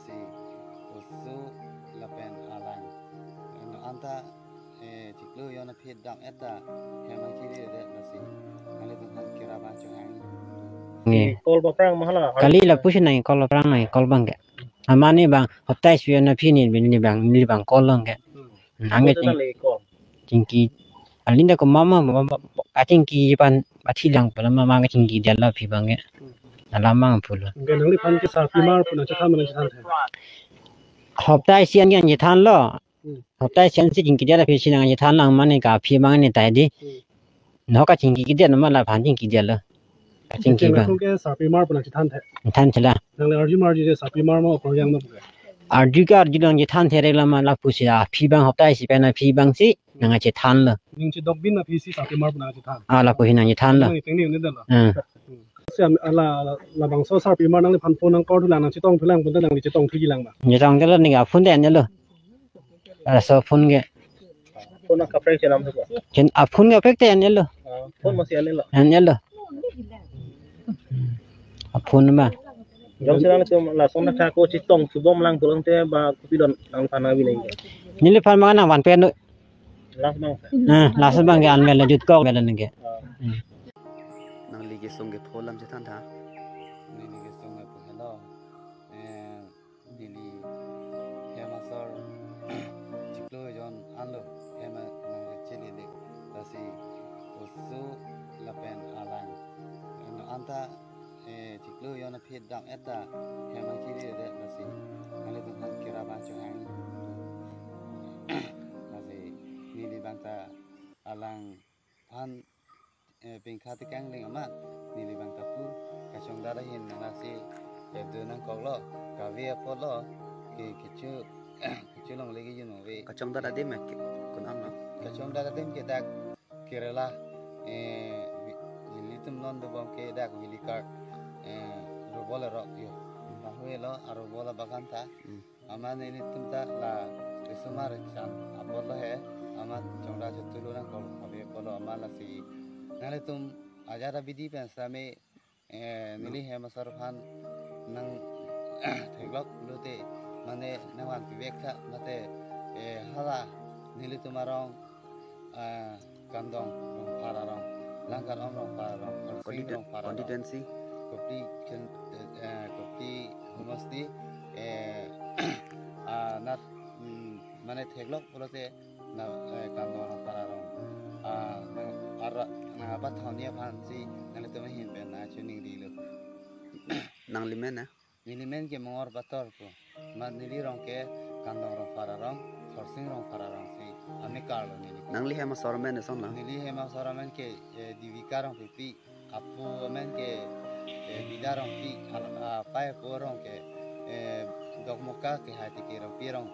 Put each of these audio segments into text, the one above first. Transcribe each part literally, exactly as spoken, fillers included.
Si oso lapen alang. No anta, eh, chiklo jon aphi dam-et ta hem nangchiri det lasi. Nanglitum aphan kira abang chohang. Nge. Call paprang ma hala? Kali lapusi nang call paprang nang call abang ke. Amat ne bang hopta isi pen aphi ne bini bang ne bang call long ke. Hmm. Nang ke. Bote ching-, nang le call. Chingki. Alinda ko mama, mama, kachingki pen athi lang pala mama kachingki dia la aphi abang ke. Hmm. Alam abang pulo. Nge nangliphan ke sarpimar pu nangchethan ma nangchethan the? Hopta isi an nangchethanlo. Hmm. Hopta isi ansi chingki dia la aphi si nangchethan lang mane ka aphi abang ne tai di. Hmm. No kachingki dia na ma laphan chingki dia lo. Kachingki abang. Nangtum ke sarpimar pu nangchethan the? Than thela. Nangli arju ma arju je sarpimar ma okorjang ma pu ke? Arju ke arju nangchethan the re la ma lapusi aphi abang hopta isi pen aphi abang si nangchethanlo. Ning chedok bin aphi si sarpimar pu nangchethan. Ah, lapusi nangchethanlo. Nang ipeng ne ne dalo. Hmm. Hmm. Si am-, ala, ala, labangso sarpimar nangliphan phone nang call thulang nangchetong thulang pun ta nangli chetong thuji lang ma? Chetong thulo ne ke aphone ta an-elo. Laso aphone ke. Phone kaprek chenam thupo. Chen aphone kaprek ta an-elo. Ah, phone masi an-elo. An-elo. Aphone ma. Jongsi nangtum lason na thako chetong thubom lang pulang te ba kopi don nangphan nangbi nang. Neliphan ma nangvan pen. Last abang. Eh, last abang ke an mela jut kok mela nengke. Ah. Hmm. Nangli kesung ke pho alam chethan tha. Neli kesung ke pho helo. Eh, neli hem asor chiklo jon anlo hem nangchiri det. Lasi oso lapen alang. No anta, eh, chiklo jon aphi dam-et ta hem nangchiri det lasi. Nanglitum aphan kira abang chohang. Lasi neli abang ta alangphan, eh, pingkha tekang ling amat neli abang ta pu kachongdat ahin nang lasi, eh, do nangkoklo, kave apotlo, ke kecho, kecho longle ke you know ve. Kachongdat adim ke, ke konat ma? Kachongdat adim ke dak Kerala, eh, vi-, nelitum non dobom ke dak Villikar, eh, rubol arok yo. Lahelo arubol abagan ta. Hmm. Amat nelitum ta la kesumar chan apotlo he, amat chongdat chotulu nangkok kave apotlo amat lasi. Nanglitum ajat abidi pen same, eh, neli hem asor aphan nang theklok pulote mane nangvan pivek tha mate, eh, hala nelitum arong, ah, Kandong Rongphar arong, Langkarhom Rongphar arong, Khorsing Konditen-, Rongphar arong. Constituency? Kopli ken-, eh, Kopli homosti, eh, ah, nat, mm, mane theklok pulote na, eh, Kandong Rongphar arong. Ah, nang ara, nang abathoni aphan si nanglitum ahin pen nangchoningrilo. Nangli men na? Neli men ke Mongor Bator ko. Amat neli rong ke Kandong Rongphar arong, Khorsing Rongphar arong si amekar lo neli. Nangli hem asor amen eson la? Neli hem asor amen ke, eh, Divika Rongpipi, apo amen ke, eh, Bida Rongpi, ar-, apai apo arong ke, eh, Dokmoka Kehai Tiki Rongpi arong.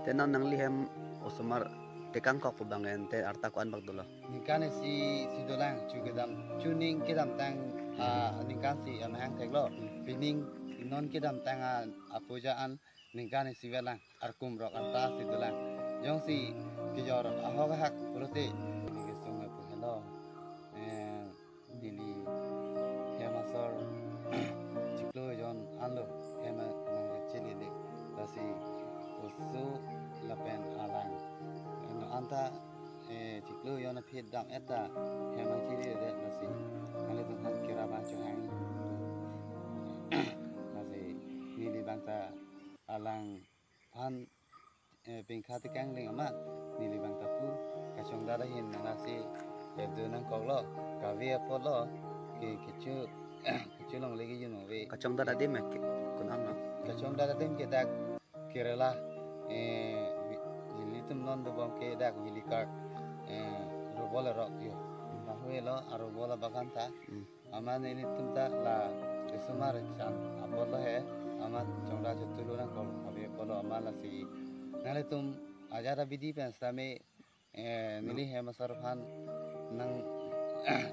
Te non nangli hem osomar tekang kok pu abang en te arta ko-an bak dolo? Ningkan isi si dolang, chu kedam, chuning kedamtang, ah, ningkan si amahang theklo. Pining non kedamtang, ah, apuja an ningkan isi velang, arkum rok arta si dolang. Jongsi kejor ahok ahak pulote. Neli kesung ke pho helo. Eh, neli hem asor chiklo jon anlo hem nangchiri det. Lasi oso lapen alang. No anta, eh, chiklo jon aphi dam-et ta hem nangchiri det lasi. Nanglitum aphan kira abang chohang. Lasi neli abang ta alangphan, eh, pingkha tekang ling amat neli abang ta pu kachongdat ahin nang lasi, eh, do nangkoklo, kave apotlo, ke kecho, kecho longle ke you know ve. Kachongdat adim ke konat ma? Kachongdat adim ke dak Kerala, eh, vi-, nelitum non dobom ke dak Villikar, eh, rubol arok yo. Lahelo arubol abagan ta. Hmm. Amat nelitum ta la kesumar chan apotlo he, amat chongdat chotulu nangkok kave apotlo amat lasi. Nanglitum ajat abidi pen same, eh, neli hem asor aphan nang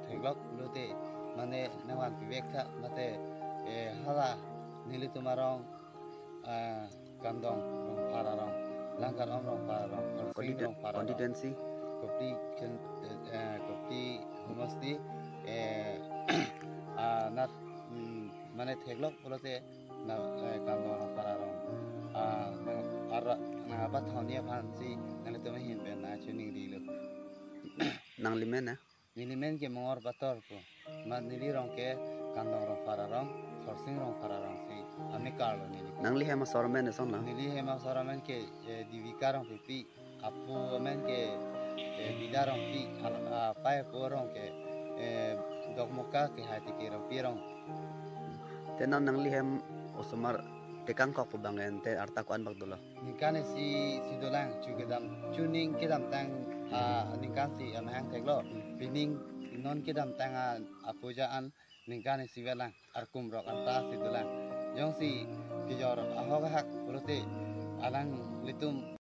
theklok pulote mane nangvan pivek tha mate, eh, hala nelitum arong, ah, Kandong Rongphar arong, Langkarhom Rongphar arong, Khorsing Konditen-, Rongphar arong. Constituency? Kopli ken-, eh, Kopli homosti, eh, ah, nat, mm, mane theklok pulote na, eh, Kandong Rongphar Pathoni aphan si nanglitum ahin pen nangchiningrilo. Nangli men na? Neli men ke Mongor Pator pu. Mat neli rong ke Kandong Rongphar arong, Khorsing Rongphar arong si amekar lo neli. Nangli hem asor amen eson na? Neli hem asor amen ke, eh, Divika Rongpipi, apo amen ke, eh, Bida Rongpi, a-, apai apo arong ke, eh, Dokmoka ke Haitiki Rongpi arong. Te non nangli hem osomar tekangkok pu bang ente arta ko-an bak dolo? Ningkan isi si dolang, chu kedam, chuning kedamtang, ah, ningkan si amahang theklo. Hmm. Pining non kedamtang, ah, apuja an ningkan isi velang, arkum rok anta si dolang. Jongsi kejor ahok ahak pulote alanglitum